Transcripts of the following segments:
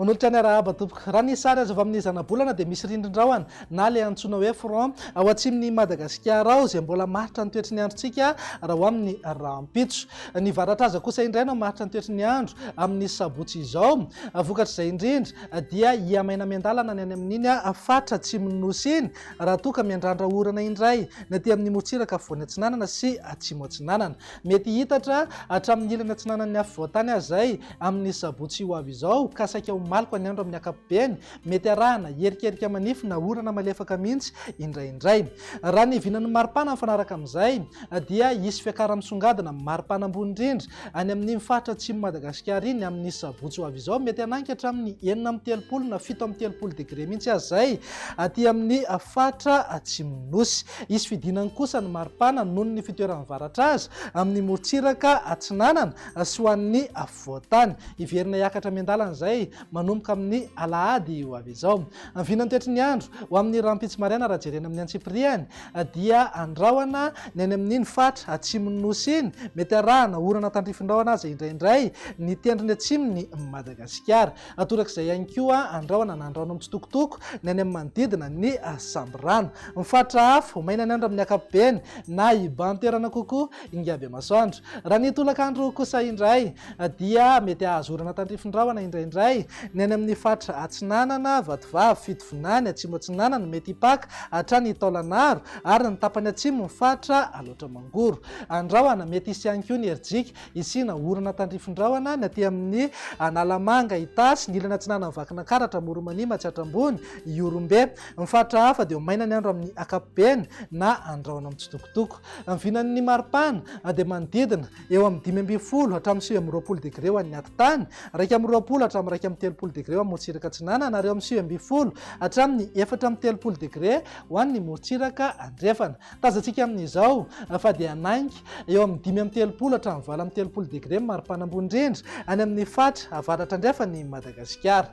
Manolotra ny arahaba tompoko. Raha ny sary azo avy amin'ny zanabolana dia misy rindrin-drahona na ilay antsoina hoe front ao atsimon'i Madagasikara ao izay mbola maharitra ny toetry ny androntsika raha ho amin'ny rahampitso. Ny varatraza kosa indray no maharitra ny toetry ny andro amin'ny sabotsy izao. Vokatr'izay indrindra dia hihamaina miandalana ny any amin'iny faritra atsimon'ny Nosy iny raha toa ka miandrandra orana indray ny aty amin'ny morontsiraka afovoany atsinanana sy atsimo atsinanana. Mety hihitatra hatramin'ny ilany atsinanan'ny afovoantany aza izay amin'ny sabotsy ho avy izao ka saika ho maloka ny andro amin'ny ankapobeny, mety arahana hierikerika manify na orana malefaka mihitsy indraindray. Raha ny vinan'ny maripana mifanaraka amin'izay dia hisy fiakara-misongadina amin'ny maripana ambony indrindra any amin'iny faritra atsimon'i Madagasikara iny amin'ny sabotsy ho avy izao, mety hanainga hatramin'ny 36 na 37 degre mihitsy aza izay aty amin'ny faritra atsimon'ny Nosy. Hisy fidinany kosa ny maripana noho ny fitoeran'ny varatra azy amin'ny morontsiraka atsinanana sy ho an'ny afovoan-tany. Hiverina hiakatra miandalana izay manomboka amin'ny alahady ho avy izao. Ny vinan'ny toetry ny andro ho amin'ny rahampitso maraina raha jerena amin'ny antsipiriany dia andrahona ny any amin'iny faritra atsimon'ny Nosy iny, mety arahana orana tandrifin-drahona aza indraindray ny tendrony atsimon'i Madagasikara. Torak'izay ihany koa andrahona na andrahona mitsitokotoko ny any amin'ny manodidina ny Sambirano. Ny faritra hafa, ho maina ny andro amin'ny ankapobeny na hibahan-toerana kokoa ingaby masoandro. Raha ny tolakandro kosa indray dia mety hahazo orana tandrifin-drahona indraindray ny any amin'ny faritra Atsinanana, Vatovavy, Fitovinany, Atsimo Atsinanana, mety hipaka hatrany Taolagnaro ary ny tapany atsimo ny faritra Alaotra Mangoro. Andrahona, mety hisy ihany koa ny herijika hisiana orana tandrifin-drahona ny aty amin'ny Analamanga, Itasy, ny ilany atsinanan'i Vakinankaratra, Amoron'i Mania, Matsiatra Ambony, Ihorombe. Ny faritra hafa dia ho maina ny andro amin'ny ankapobeny na andrahona mitsitokotoko. Ny vinan'ny maripana dia manodidina eo amin'ny 15 hatramin'ny 29 degre ho an'ny atitany, 21 hatramin'ny 31 degre ho an'ny morontsiraka atsinanana ary eo amin'ny 19 hatramin'ny 34 degre ho an'ny morontsiraka andrefana. Tazantsika amin'izao fa dia hanainga eo amin'ny 35 hatramin'ny 38 degre ny maripana ambony indrindra any amin'ny faritra avaratra andrefan'i Madagasikara.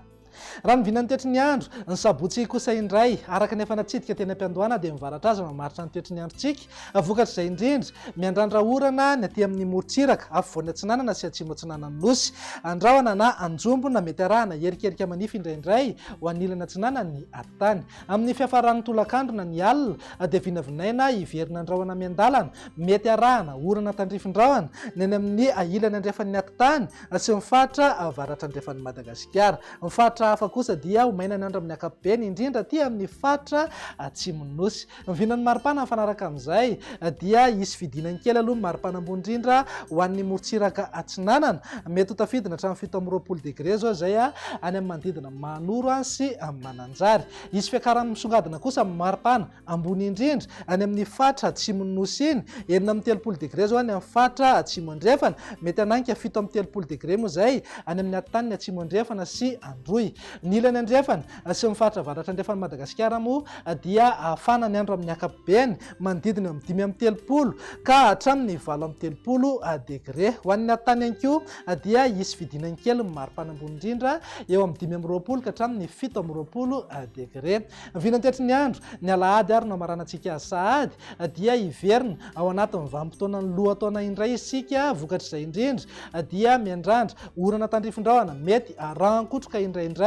Raha ny vinan'ny toetry ny andro, ny sabotsy kosa indray, araka ny efa natsidika teny am-piandohana dia mivaratra azy mamaritra ny toetry ny androntsika. Vokatr'izay indrindra, miandrandra orana ny aty amin'ny morontsiraka, afovoany atsinanana sy atsimo atsinanan'ny Nosy. Andrahona na anjombona mety arahana hierikerika manify indraindray ho an'ny ilany atsinanan'ny atitany. Amin'ny fiafaran'ny tolakandro na ny alina dia vinavinaina hiverina andrahona miandalana, mety arahana orana tandrifin-drahona ny any amin'ny ilany andrefan'ny atitany sy ny faritra avaratra andrefan'i Madagasikara. Ny faritra hafa kosa dia ho maina ny andro amin'ny ankapobeny, indrindra aty amin'ny faritra atsimon'ny Nosy. Ny vinan'ny maripana mifanaraka amin'izay dia hisy fidinany kely aloha ny maripana ambony indrindra ho an'ny morontsiraka atsinanana. Mety ho tafidina hatramin'ny 27 degre izao izay any amin'ny manodidina Mahanoro sy Mananjary. Hisy fiakarany misongadina kosa amin'ny maripana ambony indrindra any amin'ny faritra atsimon'ny Nosy iny, 36 degre izao any amin'ny faritra atsimo andrefana, mety hanainga 37 degre moa izay any amin'ny atitaniny atsimo andrefana sy Androy. Ny ilany andrefana sy ny faritra avaratra andrefan'i Madagasikara moa dia hafana ny andro amin'ny ankapobeny, manodidina eo amin'ny 35 ka hatramin'ny 38 degre. Ho an'ny atitany ihany koa dia hisy fidinany kely ny maripana ambony indrindra eo amin'ny 25 ka hatramin'ny 27 degre. Vinantetry ny andro, ny alahady ary no hamaranantsika azy sahady, dia hiverina ao anatin'ny vanim-potoanan'ny lohataona indray isika, vokatr'izay indrindra dia miandrandra orana tandrifin-drahona mety arahan-kotroka indraindray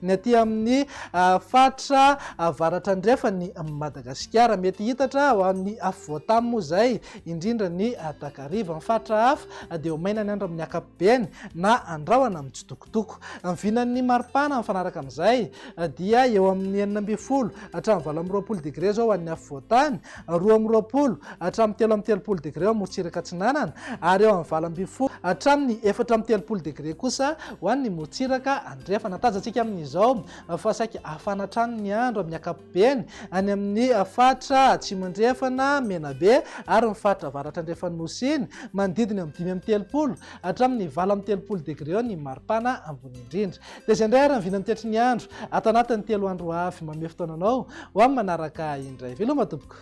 ny aty amin'ny faritra avaratra andrefan'i Madagasikara. Mety hitatra ho an'ny afovoan-tany moa izay, indrindra ny takariva. Ny faritra hafa dia ho maina ny andro amin'ny ankapobeny na andrahona mitsitokotoko. Ny vinan'ny maripana mifanaraka amin'izay dia eo amin'ny 16 hatramin'ny 28 degre izao ho an'ny afovoan-tany, 22 hatramin'ny 33 degre ao amorontsiraka atsinanana ary eo amin'ny 18 hatramin'ny 34 degre kosa ho an'ny morontsiraka andrefana. Tazantsika amin'izao fa saika hafana hatrany ny andro amin'ny ankapobeny any amin'ny faritra atsimo andrefana, Menabe ary ny faritra avaratra andrefan'ny Nosy iny, manodidina eo amin'ny 35 hatramin'ny 38 degre eo ny maripana ambony indrindra. Dia izay indray ary ny vinan'ny toetry ny andro ato anatin'ny 3 andro ho avy. Manome fotoana anao ho amin'ny manaraka indray. Veloma tompoko.